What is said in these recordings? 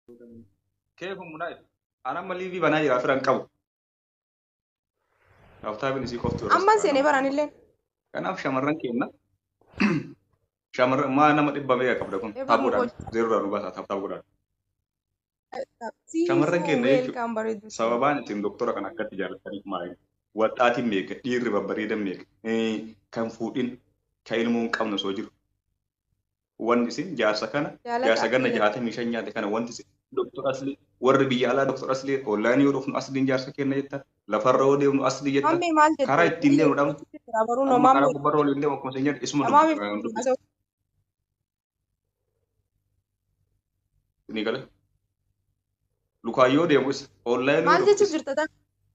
Keef munaa'if. Ana amma liivii banaa jira firan qabu. Tap-tapiin isii qofti irra Amman jira seenee nama baraan torba. illee. Kanaaf shamarran keenya shamarran maa nama dhibba meeqa qabda kun Eebba tap nu godhaan gocha. zeeroodhaan nu baasaa tap tap godhaan. Shamarran Siifuu keenya jechuudha. weelkaam bareedu. Sababaan ittiin doktora kana akkatti jaallataniif maali? Waxaatiin meeqa? Dhiirri babbareedan meeqa? Kan fuudhin kan ilmoo hin qabne osoo jiru. Wanti isin jaarsa kana Jaalata jaarsa ganna akka 65 nyaate kana wanti isin doktor Aslii warri biyya alaa doktor Aslii onlaayinii yoo dhufnu Asliin jaarsa kenna jettan lafarra yoo deemnu Aslii jettan Mammee maal jette? karaa ittiin deemnu dhabnu Baruu amma karaa mammee gubbarra waliin deemu akkuma isin jedhe isuma namaa dubbisa kan dubbisa. Ni gala lukaayyoo deemu isa onlaayinii yoo Maal dhufnu jechuuf isa. jirta tan?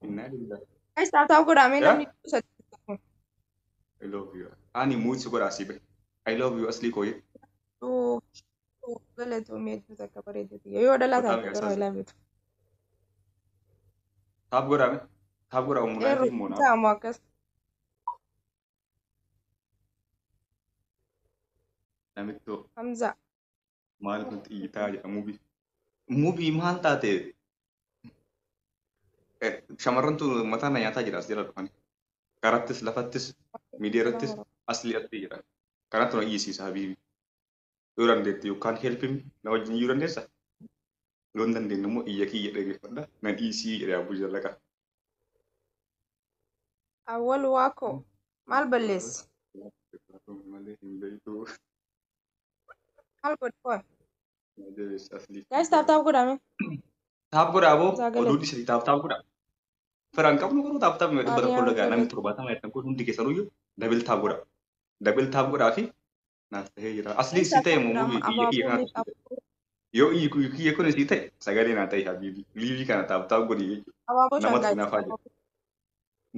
Innaa lillahi. Guys, tap tap godhaa mee Yaa? Namni sadii. I love you. Ani muuzi godhaa asii bahe. I love you Aslii koo jedhe. Galatoomii hedduu takka bareedu. Yoo dhalaa Mataa taate garuu I meeqa love you. Tap godhaa mee? Tap godhaa Eerru uummanaa fi moonaaf. saamu akkas. Namittoo Hamza. maal kun xiyyitaa jedha mubii. Mubii maal taate? Shamarrantu mataa na nyaataa jira as jala dhufanii. Karattis lafattis miidiyaa irrattis Aslii Aslii jedha. Kanatu na iyyisiisa habiibi. Yoo dandeette yookaan help me na wajjin iyyuu dandeessa? Yoo hin dandeenye immoo iyya kiyya dhaggeeffadha. Na dhiisii jedhe abbuu jallaqaa. Awwal Waakoo maal balleessi? Malee hin beektu. Maal godhe koo? Na jabeessa Aslii. Guys, tap tap godhaa mee. Tap godhaa boo Hamzaa oduu galatoomii. dhiisanii tap tap godhaa. Firaan qabnu garuu tap tap dhibba tokko Maaliyaam dhagaa namni galatoomii. 70 jettan kun hundi keessanuyyuu double tap godhaa. Double tap godhaa fi naaf ta'ee jira. Aslii Guys, sii tap ta'e tap moo godhaa mubii iyya kiyya abaaboo kanatu meeqa sii ta'e. Yoo iyyi kiyya kun sii ta'e sagalee naa ta'e habiibi. Liivii kana tap tap godhi jechuudha. Abaaboo shan Namatu guys. hinaafaa jira.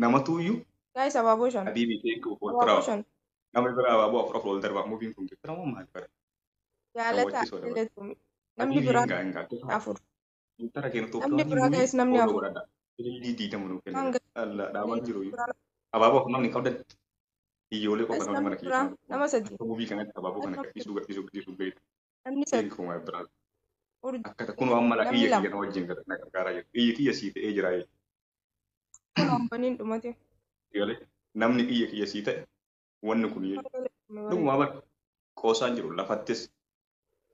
Namatu iyyuu Guys, abaaboo shan. habiibi thank you for Abaaboo proud. shan. Nama biraa abaaboo afur afur ol darbaa mubiin kun giftira moo maal bara? Jaalata Gammachiisoo dabala. galatoomii. Namni Habiibi biraa hin gaa hin gaa. afur. Giftara keenya Namni Itoophiyaanii biraa mubii guys namni follow afur. godhadha. Ilillii diidama nuu Hanga kennedha. Allah dhaabaan jiru iyyuu. biraa Abaaboo afur namni hin qabdan. Iyyoolee qofa guys namni namni mana kiyya biraa kana. nama sadii. Akka mubii kanatti abaaboo kana Namni gadhiisuu gadhiisuu gadhiisuu beektu. namni sadii. Thank you my brother. Urjii Akka kun waan mala namni iyya lama. kiyya na wajjin na gargaaraa jiru. Iyyi kiyya sii ta'ee jira jechuudha. Kun hambaniin dhumate. Galee namni iyya kiyya sii ta'e wanni kun jechuudha. Dhugumaa bara qoosaan jiru lafattis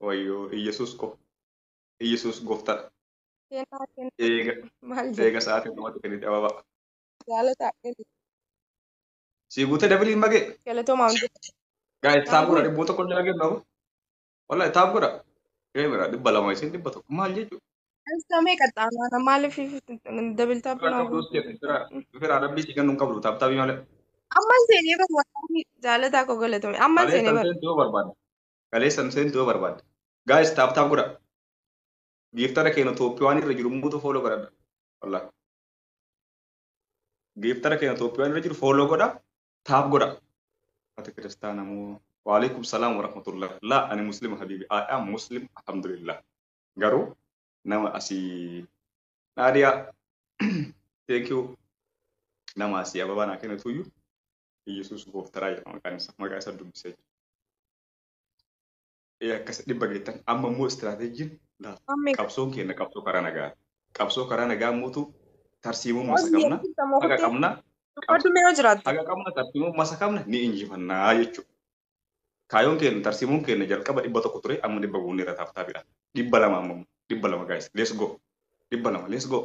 wayyoo Iyyasuus ko Iyyasuus gooftaadha. Kennaa kennaa Eega maal jedhu eega sa'aatii dhumatti kennite ababaa. jaalata galatoomii. Sii guutee dabiliin magee. Galatoomaa hundi. Gaa'e Naan tap godha guute. dhibboo tokko jala kennu abu. Wallahi tap godha. Keemira 200 isin 100 maal jechuudha. Samee qaxxaamuraa maaliif double tap Fira naa qabduus guutuu jedhe fira fira rabbii si kennu hin qabdu tap tapii malee. Amman seenee bara wallahi jaalataa koo galatoomi. Amman seenee Kaleessan bara. seentu yoo barbaadde. Kaleessan seentu yoo barbaadde. Guys, tap tap godha. Giftara keenya Itoophiyaan irra jiru muutu follow godhadha. Wallahi. Giftara keenya Itoophiyaan irra jiru follow godha. Tap godha. Ati kiristaana moo? Waalaikum salaam wa rahmatullah. Laa ani muslima habibi. I am muslim alhamdulillah. Garuu nama asii Naadiyaa thank you. Nama asii ababaa naa kennitu iyyuu Iyyasuus gooftaraa jedha maqaan isaa. Maqaa isaa dubbisee jira. Ee akkas dhibba geettan amma immoo istiraateejiin laal Mammee qabsoon keenya qabsoo karaa nagaa. Qabsoo karaa nagaa mootu tarsiimuu Hojii masakamna jirta moo haga kuttee qabna dubbadhu mee yoo jiraatte. haga qabna tarsiimuu masakamna ni injifannaa jechuudha. Kaayoon keenya tarsiimuun keenya jalqaba 100 ture amma dhibba guunneera tap tapiidha. 200 amma 200 guys let's go 200 let's go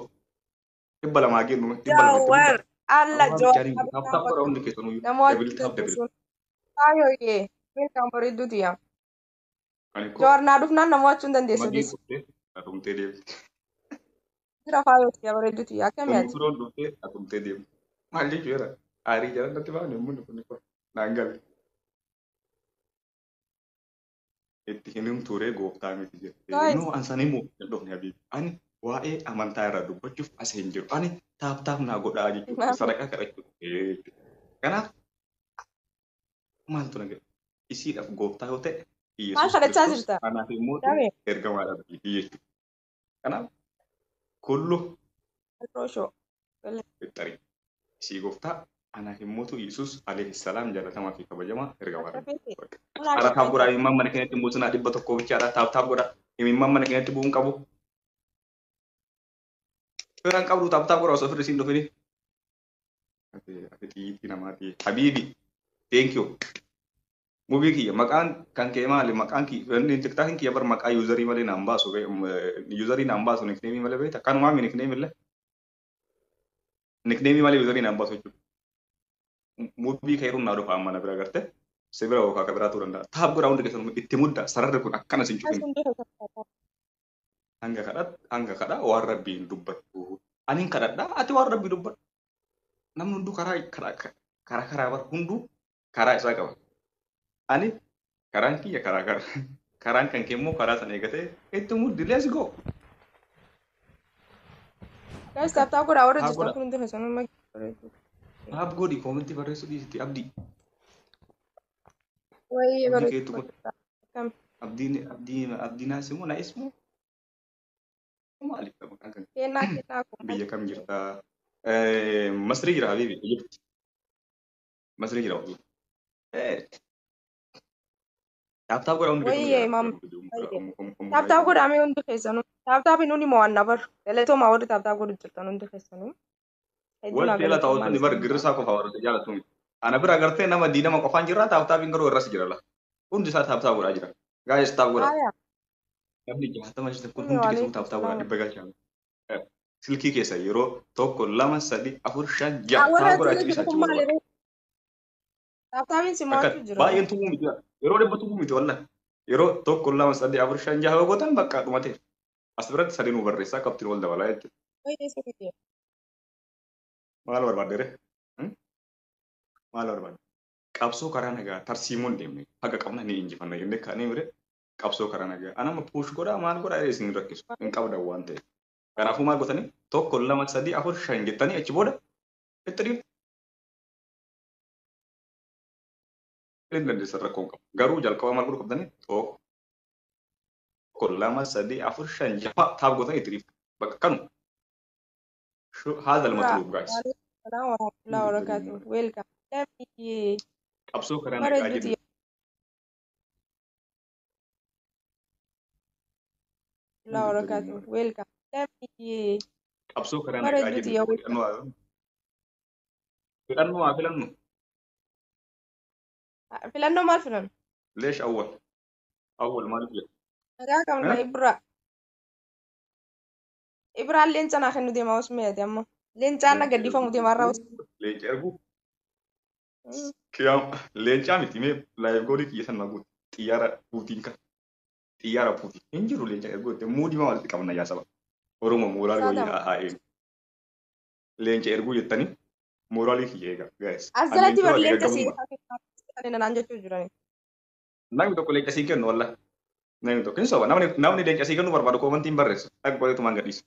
200 haa kennu 200 itti Jawar mudda. alla Ababaa Jawar bichaanii tap tap godha hundi keessanuu namoota double tap double. sun faayooyee welcome bareedduuti yaa. Ani koo Jawar naa dhufnaan namoota hin dandeessu magii bis. dhuftee atumtee deemte. Jira faayootti yaa bareedduuti yaa akkamii Umu ati? firoon dhuftee atumtee deemte. Maal jechuudha? Aarii jala natti baane uummanni kun kun naan gale. Itti hin himtuuree gooftaa miti jettee. Guys No an san himuu hin dhufne habiibi. Ani waa'ee amantaa irraa dubbachuuf as hin jiru. Ani tap tap naa godhaa jechuudha. Sadaqaa kadhachuuf jechuudha. Kanaaf maaltu na godhe? Isiidhaaf gooftaa yoo ta'e maal Iyyasuus kadhachaa Kiristoos jirta? anaaf immoo Damee ergamaa rabbiiti jechuudha. Kanaaf kullu Roshoo. fixxarii. Isii gooftaa anaaf immoo Iyyasuus alayhi salaam jaalatamaa fi kabajamaa ergamaa Akka rabbiiti. feete. Ara tap godhaa imimmaan mana keenyatti hin buusinaa 100 bichaadha. Tap tap godhaa. Imimmaan mana keenyatti bu'uun qabu. Firaan qabdu tap tap godha osoo firri siin dhufini. Ati xiyyiitii namaati. Habiibi. Thank you. Mubii kiyya maqaan kan kee maali? Maqaan kiyya inni TikTokin kiyya bar maqaa userii malee naan baasu. Userii naan baasu nickname malee beekta. Kanumaa mi nickname illee. Nickname malee userii naan baasu jechuudha. Mubii kee naa dhufa amma na bira garte. Si bira yookaan akka biraa ta'uu danda'a. Tap godhaa hundi keessan itti mudda sararri kun akkana sin cufin. Hanga kadhat hanga kadhaa waan rabbiin dubbattu. Aniin kadhadhaa ati waan rabbii dubbadhu. Namni hunduu karaa karaa karaa karaa bar hunduu karaa isaa qaba. Ani karaan kiyya karaa karaa karaan kan kee immoo karaa sana eegatee itti muddi, let's go. Guys, tap tap godhaa warra Haa jirtan godha. kun hundi keessanuu. Tap godhi, commentii barreessuu dhiisiti abdii. Wayii Abdii bareedu. keetu kun abdiin abdii abdii naas immoo na ismoo maaliif maqaan kan Kennaa kennaa kun. Biyya kam jirta? Masrii jira habiibi, Egypt. Masrii jira wallah. Tap tap godha hundi keessanuu. Wayii maam. Tap tap godhaa mee hundi keessanuu. Tap tap nuuni mo'anna bar. Galatoomaa warri tap tap godhu jirtan hundi keessanuu. Hedduu naa Wanti jala galatoomaa ta'u bar isin. Girrisaa qofa warra jaalatu miti. Ana bira agartee nama diinama qofaan jirra, tap tapiin garuu irras jira la. Hundi isaa tap tap godhaa jira. Guys, tap godha. Haaya. Namni 60 jirtan kun Kuni hundi keessanuu waalaikum tap tap godhaa salaam. 100 galchaa. Silkii keessa yeroo tokko lama sadi afur shan jaha Warra tap godhaa asirra achi jiru dhiisaa kun achi maali booda. ree? Tap tapiin si Akka mo'achuu jira. baay'een tumuu miti. Yeroo 100 tumuu miti wallah. Yeroo tokko lama sadi afur shan jaha yoo gootan bakka dhumatee. As biratti sadi nu barreessaa qabxiin wal dabalaa jechuudha. Wayii sirrii. Maal barbaadde ree? Maal barbaadde? Qabsoo karaa nagaa tarsiimoon deemne haqa qabna ni injifanna jennee kaanee mire qabsoo karaa nagaa. Anama push godhaa maal godhaa isin rakkisu hin qabdan waan ta'eef. Kanaafuu maal gootanii tokko lama sadii afur shan jettanii achi booda itti dhiiftu. Hin dandeessan, rakkoo hin qabu. Garuu jalqaba maal godhuu qabdanii tokko lama sadii afur shan jaha tap gootanii itti dhiiftu. Bakka kanu. هذا المطلوب guys. Waalaikum salaam warahmatullahi wabarakatuh. Welcome. Lammiyyee. Qabsoo karaa nagaa Bareedduuti. jennu. Warahmatullahi wabarakatuh. Welcome. Lammiyyee. Qabsoo karaa nagaa Bareedduuti jennu. yaa welcome. Filannoo haa filannu. Filannoo maal filannu? ليش أول؟ أول maaliif jedhu? Nagaa qabna Ibraa. Ibraan leenca naa kennu deema osoo amma. Leencaan na gadhiifamu deema har'a osoo. Leenca erguu? Kiyaam leencaa miti mee live goolii kiyya sana guutu xiyyaara Puutiin kan xiyyaara Puutiin hin jiru leenca erguu jettee muudii maa walitti qabna yaa saba. Oromoo mooraalii wayii Saadama. haa eegu. Leenca erguu jettanii mooraalii kiyya eega guys. As Ani jalatti leenca bar waa leenca sii gaggabuuma. naan jechuu jirani. Namni tokko leenca sii kennu wallah. Namni tokko hin soba. Namni leenca sii kennu barbaadu commentii hin barreessu. Akka godhetumaan gadhiisu.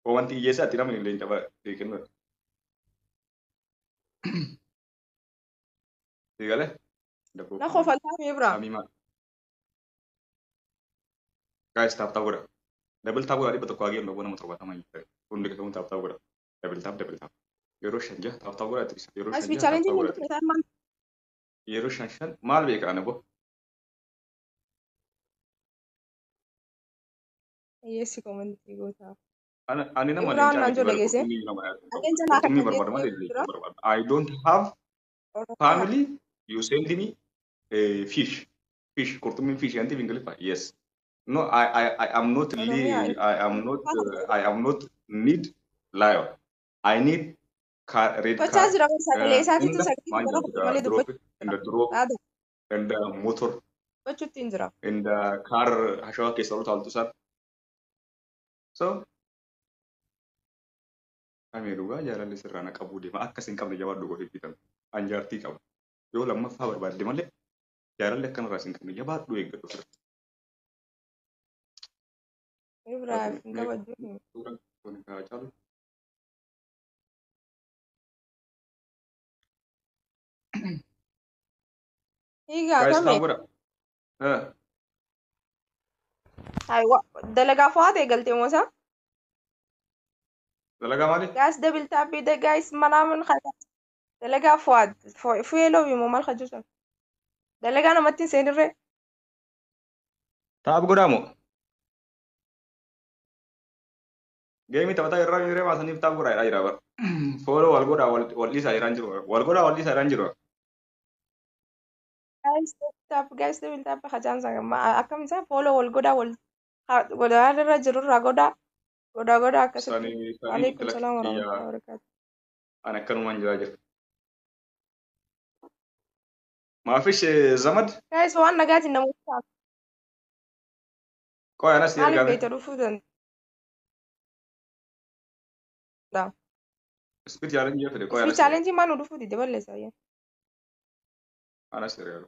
Commentii hiyyeessaatti namni leenca sii kennu. Sii galee? Na kofaltaa fi Ibraa. Samii maal? Guys, tap tap godha. Double tap godha, 100 haa geellu nama 70 hin hundi keessanuu tap tap godha. Double tap, double tap. Yeroo shan jaha tap tap godha itti yeroo As shan fi jaha tap challenge tap hundi godha. keessan maal? Yeroo shan shan maal beeka ana boo? Hiyyeessi commentii goota. Ani nama Ibraan leencaa naan miti jolle bara geesse. qurxummii nama yaadu qabu. Leenca naa Qurxummii kenna barbaada malee jechuu leenca jira. barbaada. I don't have Oromiyaa. family. You send me fish. Fish. Qurxummiin fish yanti Ingiliffa. Yes. No, I am not Oromiyaa. I am not need lion. I need car, red Gochaa car. jira bar sagalee isaatiitu In the sagalee maal gara jedhu godhe malee drop dubbachuu in the drop Saada in the motor dubbachuutti hin jira. in the car hashawaa keessa utaaltu san. So Amee dhugaa jaalalli sirraa na qabuu deema. Akkas hin qabne jabaadhu godhee fitan. An jaartii qaba. Yoo lammaffaa barbaadde malee jaalalli akkanarraa hin qabne jabaadhu eeggadhu sirra. Ibraaf hin kabajju. Suuraan kun kaa caalu. Hiigaa Guys, kame. Tap godha. Aywa dalagaa fo'aa ta'e galtee moosaa. Dalagaa maali? Guys, double tap the guys manaamun khalaas. Dalagaa fo'aad fu'eeloo fi moo maal kajuusan. Dalagaa namatti hin seenirree. Tap godhaa moo? Geemii taphataa irraa yeroo baasaniif tap godhaa jedhaa jira bara. Follow wal godhaa wal dhiisaa jedhaan jiru. Wal godhaa wal dhiisaa jedhaan jiru. Guys, tap guys, double tap hajaan sana akkam isaa follow wal godhaa wal godhaa irra jirurraa godhaa godhaa godhaa akkasitti. Sanii sanii Waalaikum salaam kiyya warahmatullahi wabarakatuh. Ani akkanumaan jiraa jira. Maafish zamad Guys, waan nagaatiin namoota qoy anas maaliif ergaame. beekta dhufuu danda'a? Speed challenge fedhe qoy Speed anas challenge maal nu dhufuu dide balleessa ayya. Anas ergaa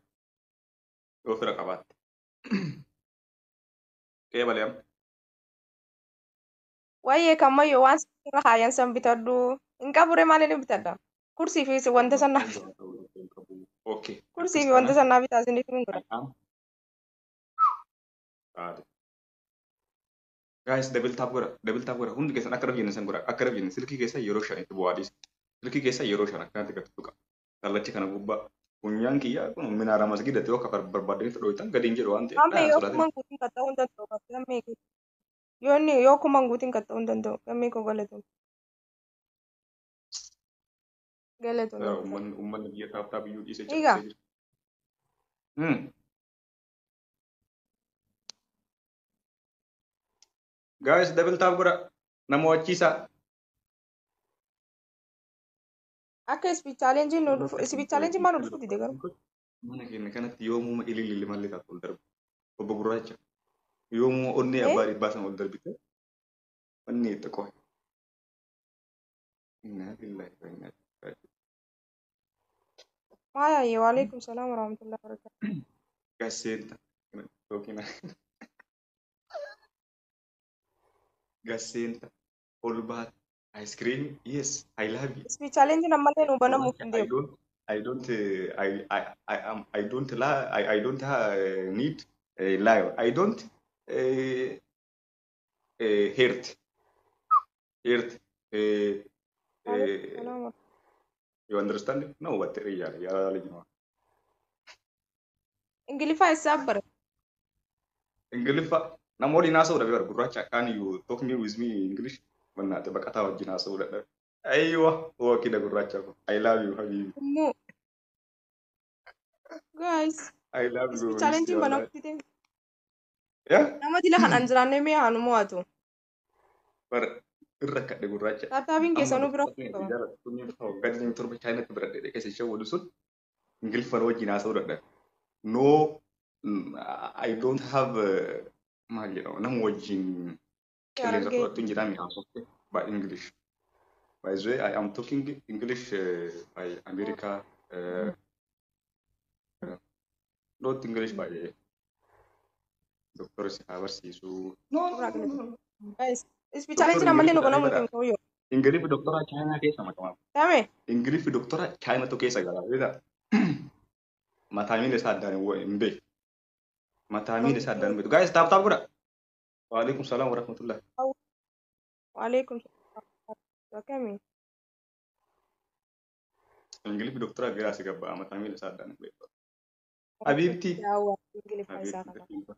yoo fira qabaatte. Qe'ee balee amma. Waa'ee kammayyoo waan irra haayan san bitadhu. Hin qaburee maaliin bitadha? Kursii fi wanta san naaf Okay. kursii fi wanta san naaf bitaa isiniif hin godha. Guys, double tap godha. Double tap godha. Hundi keessan akka rafii san godha. Akka rafii silkii keessa yeroo shan itti bu'aa dhiisa. Silkii keessa yeroo shan akkanatti gadi tuqa. Kallachi kana gubbaa. Funyaan kiyyaa kun minaara masgidatti yoo akka barbaadanitti dhohitan gadi hin jedhu waan ta'eef. Amma yoo kuman guutiin qaxxa'uu hin danda'u. Gammee koo. Yoo inni yoo kuman guutiin qaxxa'uu hin danda'u. Gammee koo galatoom. Galatoom. Uummanni uummanni biyya tap tap iyyuu dhiisee Egaa. cabsee jira. Guys, double tap godha. Nama wachiisaa. Akka speed challenge nu dhufu speed challenge maal nu dhufu dide garuu. Mana keenya kanatti yoomuma ililli malli taatu ol darbu. Obbo Gurraacha. Yoomuma onnee abbaa dhibbaa sana ol darbite. Onnee itti qohe. Innaa billaahi wa innaa ilaihi raaji'uun. Maaya waalaikum salaam warahmatullahi wabarakatuh. Gasseenta. Yookiin gasseenta. Ol baate. Ice cream. Yes, I love you. Speed challenge ammallee nu banamuuf hin I deemu. don't I don't I am I don't lie. I don't need a lion. I don't hurt hurt Waalaikum salaam. You understand? No, what real yaa ልጅ ነው። Ingiliffaa eessaa bara? Ingiliffa nama waliin haasa'uu dhabe bara gurraacha can you talk me with me English? በእናትህ baqataa wajjin haasa'uu dadhabe. Aywa wakila gurraacha ko I love you habibi. Immoo guys, I love you. Speed challenge banamuuf dide. Yeah. Nama dila kanaan jiraannee mee haa nu mo'atu. Bara irra kadhe gurraacha. Tap tapiin keessanuu bira Waggaa 27 Chaayinaatti bira dhedhe keessa ishee wadu sun Ingiliffaan wajjin haasa'uu dadhabe. No, I don't have maal jedhama nama wajjin qilleensa fudhattu hin jedhame haasofte by English. By the way, I am talking English by America, not English by Doctor si haa barsiisu. No, no, no, no. Guys, speed challenge ammallee nu banamuuf hin qabu. Ingiliffi doktora Chaayinaa keessa maqama. Tame. Ingiliffi doktora Chaayinaatu keessa gala. Beektaa? Mataa miila isaa addaan hin beeku. Mataa miila isaa addaan hin beeku. Guys, tap tap godha. Waalaikum salaam warahmatullah. Waalaikum salaam. Akkami? Ingiliffi doktora biraa si gabbaa mataa miila isaa addaan hin beeku. Habiibti. Yaawwa Ingiliffa isaa kana.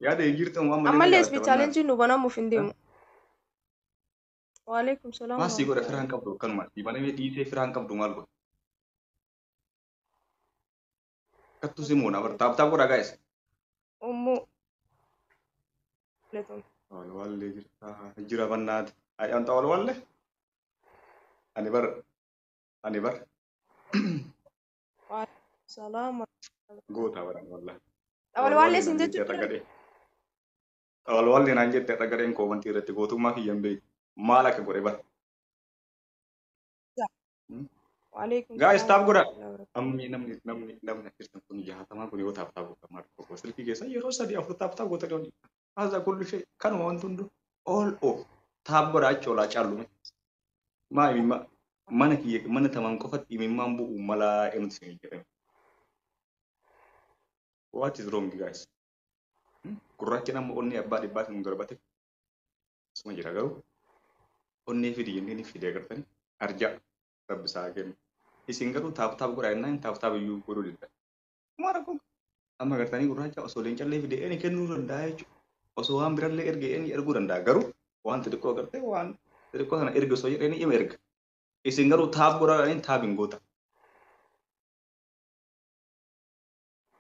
Yaada jirtu amma Ammallee speed challenge nu banamuuf hin deemu. Waalaikum salaam. Maal sii godha firaan qabdu akkanuma. Banamee dhiisee firaan qabdu maal godha? Kattu si muuna bar tap tap godha guys. Ummu. Walwallee jirta jira bannaati. Ayyaanta walwallee. Ani bar ani bar. Salaam. Goota baran wallahi. Walwallee siin jechuudha. Walwallee naan jette irra gadheen koomantii irratti gootummaa kiyya hin beeku. Maal akka godhe bara. Guys, tap godha. Ammi namni namni namni jirtan kun jaatamaa kun yoo tap tap godha maal tokko silkii keessa yeroo sadii afur tap tap goota dhiyoo. Haza kullu shay kanuma wanti hundu all off tap godha achi olaa caallume. Maa imimma mana kiyya mana tamaan qofatti imimmaan bu'u malaa eenyutu isin jedhame. What is wrong guys? Gurraachi nama onnee abbaa dhibbaatiin nu darbate. Asuma jira garuu onnee fidi jennee ni fide agartanii arjaa rabbi isaa kennu. Isin garuu tap tap godhaa jennaan tap tap iyyuu godhuu didda. Maal rakkoo amma agartanii gurraacha osoo leencallee fide eenyu kennuu danda'a jechuudha. Osoo waan birallee erge eenyu erguu danda'a garuu Waan xixiqqoo agartee waan xixiqqoo sana erga osoo jedhanii ima erga. Isin garuu tap godhaa tap hin goota.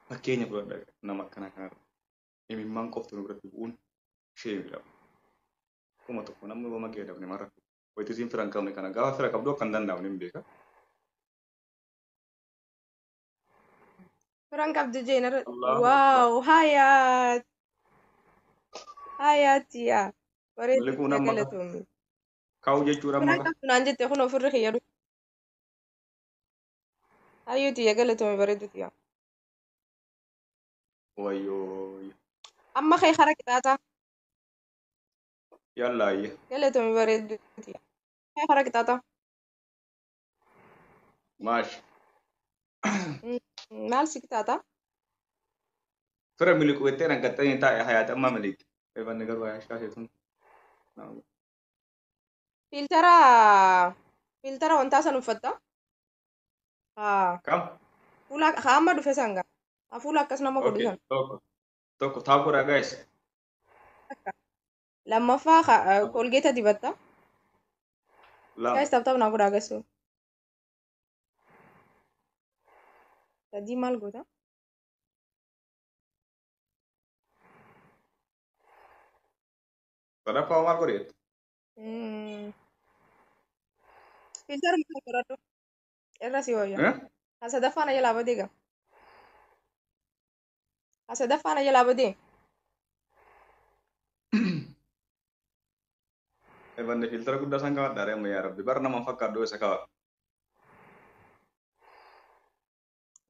Fakkeenya fudhadhaa nama akkanaa kanarra. Imimmaan qofti nu biratti bu'uun ishee miidhama. Kuma tokko namni goma geedamne mara. Wayitii isiin fira hin qabne kana gaafa fira qabdu akka hin danda'amne hin beeka. Firan qabdi jeenarra. Allahu Akbar. Waaw hayaat. Hayaatiyaa. Bareedu Miliquun amma galatoomi. kaa'u jechuudha amma Firan qabdu naan jette kun ofirri kiyya dhufe. Hayyuutiyya galatoomi bareeduutiya. Wayyoo. Amma kee kara qixaaxa. Yalla ayya. Galatoomi bareeduutiya. Kee kara qixaaxa. Maash. Maal si qixaaxa? Fira miliqu jettee naggattanii taa'e hayaati amma miliqi. Eebanni garuu hayaa shaasheetun. Filtera filtera wantaa san uffatta? Haa. Kam? Fuula haa amma dhufe sanga. Haa fuula akkas nama godhu Okay. san. Tokko. Tokko tap godhaa guys. Lammaffaa kolgeeta dibatta. Lama. Guys tap tap naa godhaa gasuu. Sadii maal goota? Sadaffaa maal godhe jettu? Filtera maal godhadhu? Irra si wayya. Eh? Haa sadaffaa na jalaa badee gaa. Haa sadaffaa na jalaa badee. Eebanni filtera guddaa san kaa'adha amma yaa rabbi. Bara nama fakkaadhu isa kaa'a.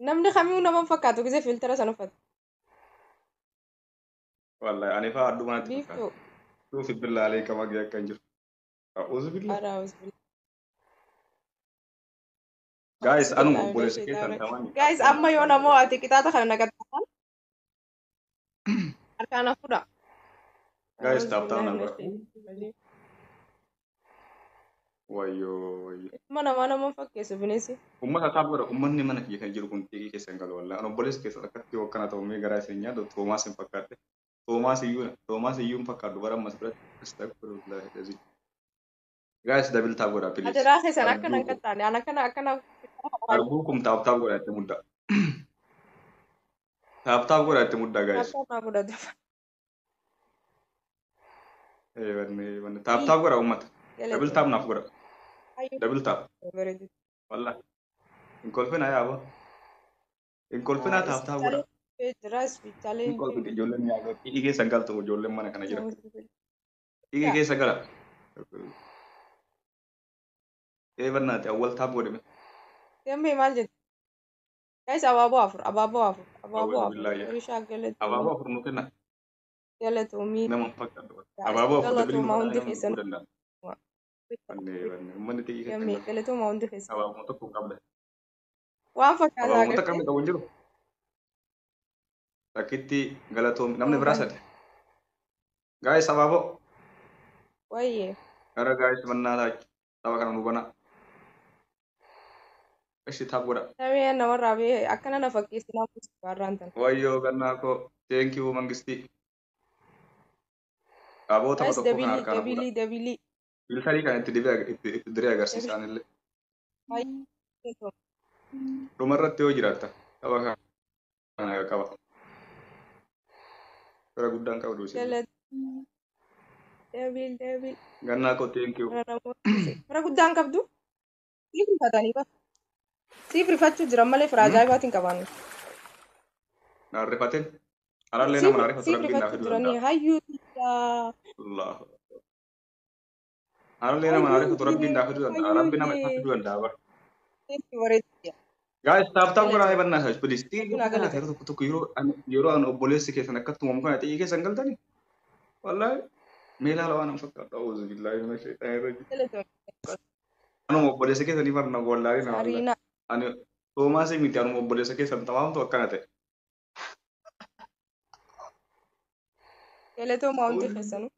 Namni kamiyyuu nama hin fakkaatu gisee filtera san uffata. Wallahi ani fa'aa adduma natti fakkaata. Biiftuu. Suufi billaalee qaba gahee akka hin jiru. A'uuzu billah. Araa bismillah. Guys anuma Bismillah obboleessa keessan tamani. Guys amma yoo namoo ati qixaaxa kana naqatta harkaan hafuudha. Guys tap tap na godha. Wayyoo wayyoo. Ilma namaa nama hin fakkeessu bineensi. Uummata tap godha. Uummanni mana kiyya kan jiru kun xiqqii keessa hin galu wallahi. Ani obboleessa keessan akkatti yoo akkana ta'u mee garaa isin nyaatu Toomaas hin fakkaadhe. Toomaas iyyuu Toomaas iyyuu hin fakkaadhu bara ammas biratti. Astagfirullah. Guys double tap godha please. Ajaraa keessan akkana hin Arguu qaxxaane an akkana akkana arguu kum tap tap godha itti mudda. Tap tap godha itti mudda guys. tap tap naa godhatu. Eebanne eebanne tap tap godha uummata. Double tap naaf godha. Double tap. Bareedu. Wallahi. Hin kolfinaa yaaba. Hin kolfinaa tap tap godha. Jira isbitaalee. Hin kolfite ijoolleen yaaba. Dhiigi keessa hin galtu ijoolleen mana kana jira. Dhiigi keessa gala. Eebannaati awwal tap godhame. Gammee maal jette? Guys abaaboo afur abaaboo afur abaaboo afur. Awwaal Rishaa galatoomi. Abaaboo afur nu kenna. Galatoomi. Nama hin fakkaatu. Abaaboo afur dabilii nu Galatoomaa hundi godhaa nama keessan. dhufuu danda'a. Wanne wanne uummanni xiqqii keessa hin Gammee galu. galatoomaa hundi keessan. Abaaboo tokko hin qabda. Waan fakkaataa Abaaboo takka agartee? namni qabu hin jiru. Takkitti galatoomi namni biraa sadi. Guys abaaboo. Wayyee. Gara guys mannaa taachi. Tapha kana nu banaa. Ishi tap godha. Namni namarraa bee akkana na fakkeessi nama barraan tan. Wayyoo gannaa koo. Thank you mangistii. Aboo tapha Guys tokko kana dabilii harkaan fuudha. dabilii dabilii. Filtarii kana itti dibee itti itti diree agarsiisaan illee. Baay'ee Dhumarratti yoo jiraatta tapha kana qaba. Fira guddaan qabu duusi. galat dabil dabil. Gannaa koo thank you. Fira namoota fira guddaan qabdu. Siif rifatanii ba. Siif rifachuu jiran malee fira ajaa'ibaatiin qabaannu. Naan rifatin. Alallee nama naa rifatu Siif rabbiin naa rifachuu fiduu jiranii danda'a. hayyuu tiyyaa. Allah. Alallee nama naa rifatu rabbiin naa fiduu danda'a. Rabbi nama isaa fiduu danda'a bara. Bareedu. Guys, tap tap godhaa eebannaa isaa please. Xiqqii Naa kana galata. yeroo tokko tokko yeroo yeroo ani obboleessi keessan akkatti uumamu kana xiqqii keessan galtanii. Wallahi mee ilaala waan an fakkaatu. A'uuzu billaahi mina shayxaani rajiim. Anuma obboleessa keessanii barna wallaahi na wallahi. Sariina. Ani Toomaas miti anuma obboleessa keessan tamaamtu akkana ta'e. Galatoomaa hundi keessanuu.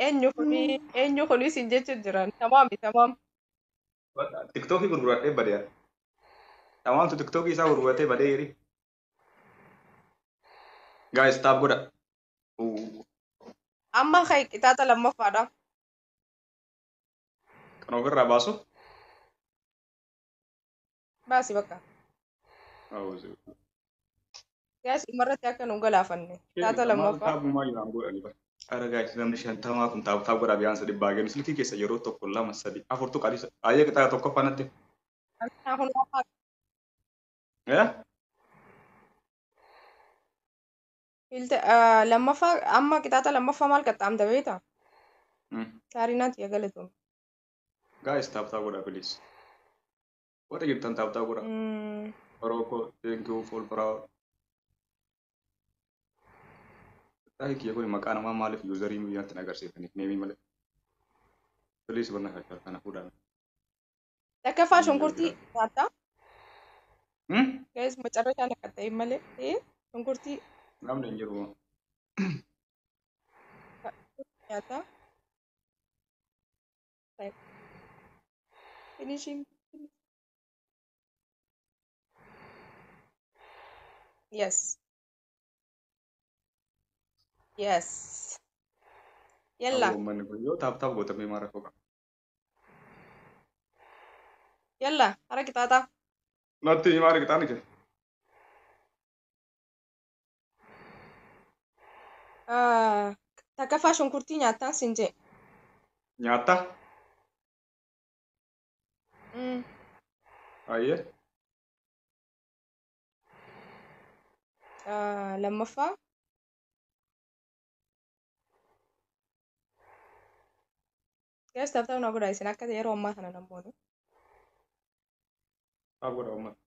Eenyu kuni eenyu kuni isin jechuun jiran tamaami tamaam. Tiktookii gurguradhee badee. Tamaamtu tiktookii isaa gurguratee badee jiri. Guys, tap godha. Amma kai qixaaxa lammaffaadha. Kan ofirraa baasu. Baasi bakka. Gaas dhumarratti akka nu galaafanne. Qixaaxa Maal lammaffaa. taabumaa jiraan godhani bara. Ara gaayis namni 50 kun tap tap godhaa biyyaansa dhibbaa kennu silkii keessa yeroo 1 2 3 4 tuqaa ayyee qixaaxa tokkoffaa natti. Kun Eh? Lammaffaa amma qixaaxa lammaffaa maal qaxxaamta beektaa? Saarinaatti yaa galatoom. Guys tap tap godhaa please. Warra jirtan tap tap godhaa. Orooko thank you for proud. Qixaaxi kiyya kun maqaa namaa maaliif yuuzarii biyyaatti agarsiifaniif neemii malee. Please barna kakkaa kana fuudhaa. Takkaffaa shunkurtii nyaattaa. Guys macarrashaa na qaxxa'e malee. Shunkurtii Namni hin jiru. nyaattaa. Finishing. Yes. Yes. Yalla. Uummanni kun yoo tap tap gootamee maal rakkoo qaba? Yalla. Hara qixaaxaa. Natti maal qixaani kee? Takkaffaa shunkurtii nyaattaan siin jee. Nyaatta? Ayyee. Lammaffaa. Guys tap tap na godhaa isin akka yeroo ammaa kana namoonni. Tap godhaa uummata.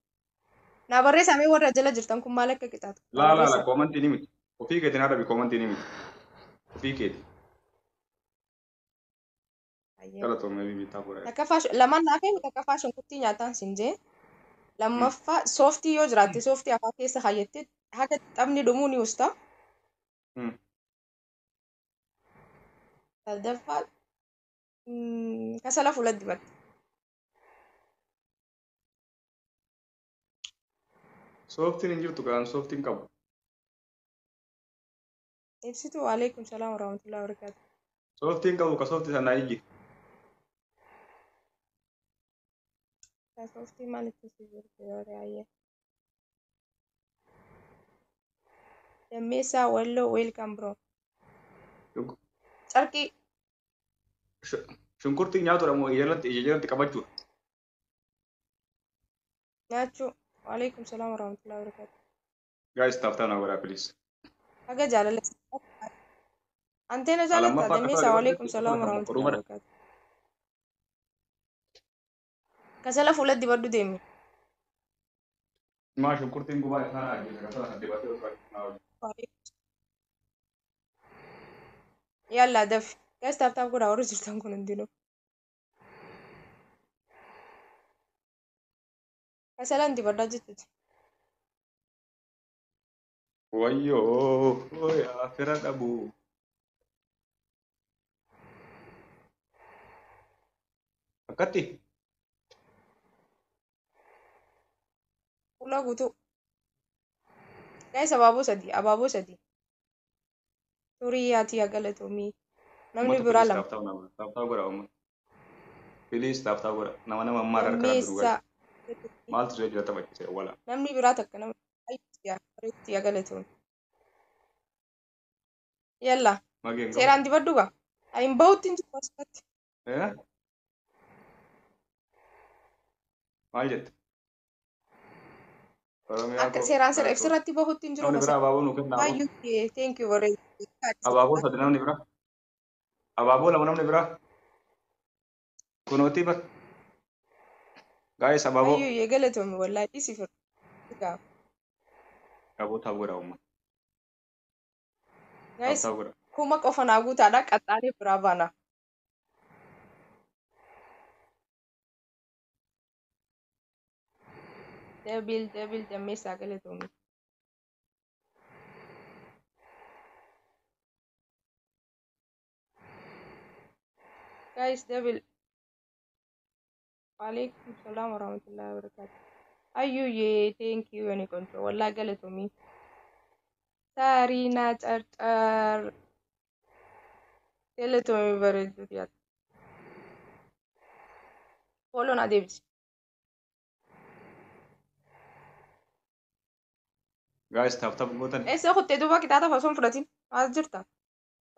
Naa barreessaa mee warra jala jirtan kun maal akka qixaatu. Laa laa laa koomantii ni miti. Ofii keetiin haadha bi koomantii ni miti. Ofii keeti. Galatoomee bibii tap godhaa. Takkaffaa lamaan naa kennu takkaffaa shunkurtii nyaataan siin jee. Lammaffaa sooftii yoo jiraatte sooftii afaan keessa kaayyattee haga taphni dhumuu ni usta. Sadaffaa kasala fuula dibatte. Sooftiin hin jirtu kan sooftiin qabu. Ibsituu waalaikum salaam warahmatullahi wabarakatuh. Sooftiin qabu ka sooftii sanaa ijji. Sooftii maalitti si jirti yoo ta'e. Dammeessaa Walloo welcome bro. Carqii. Shunkurtii nyaatudha moo ija jalatti qabachuudha? Nyaachuu. Waalaikum salaam warahmatullahi wabarakatuh. Guys tap tap na godhaa please. Haga jaalala. Anteena jaallattaa Dammeessaa waalaikum salaam warahmatullahi wabarakatuh. Kasala fuula dibadhu deemi. Maa shunkurtiin gubaa isaan ajjeese kasala kan dibatee osoo ajjeese. Yalla dafi. Guys tap tap godhaa warri jirtan kun hundinuu. Kasalaan dibadhaa jechuuti. Wayyoo yaa fira dhabu. Akkatti. Fuula guutuu. Guys abaaboo sadii abaaboo sadii. Turii yaatii yaa galatoomii. Namni biraa lama. Tap tap godhaa uummata. Please tap tap godhaa. Nama nama ammaa harka jiru guys. Maaltu jira jira taphachiise wala. Namni biraa takka nama yaa galatoomii. Yalla. Seeraan dibadhu gaa. Ani hin bahutti hin jiru asirratti. Maal jette? Akka seeraan sirratti bahutti hin jiru. Namni biraa abaaboo nuu kenna. Baay'ee thank you very much. Abaaboo sadi namni biraa. Abaaboo lama namni biraa. Kunootii bar. Guys abaaboo. Ayyuu galatoomii wallaahi dhiisii firra. Abaaboo tap godhaa uummata. Guys kuma qofa naa guutaadha qaxxaanee biraa baana. Debil debil dammeessaa galatoomii. Guys debil. Waalaikum salaam warahmatullahi wabarakatuh. Ayyuyyee thank you የኔ ቆንጆ ወላሂ galatoomii. Saariinaa Carcar Galatoomii bareedduu dhiyaata. Follow na deebisi. Guys, tap tap gootan. Eessa kuttee duuba qixaaxa osoo hin fudhatin? As jirta.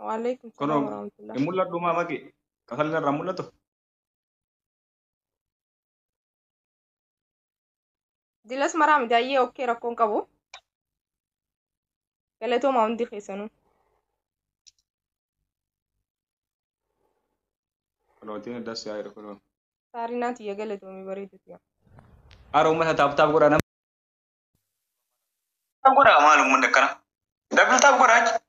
Waalaikum salaam Kunoo warahmatullah. hin mul'adhu maa maqi? Kasalli irraa mul'atu? Dilas maraa miti ayyee okkee rakkoon qabu. Galatoomaa hundi keessanuu. Kunootiin das yaa jiru kunoo. Saarinaa tiyya galatoomii bareedduu tiyya. Haara uummata tap tap godhaa nama. Tap godhaa maal uummanni akkana? Double tap godhaa jechuudha.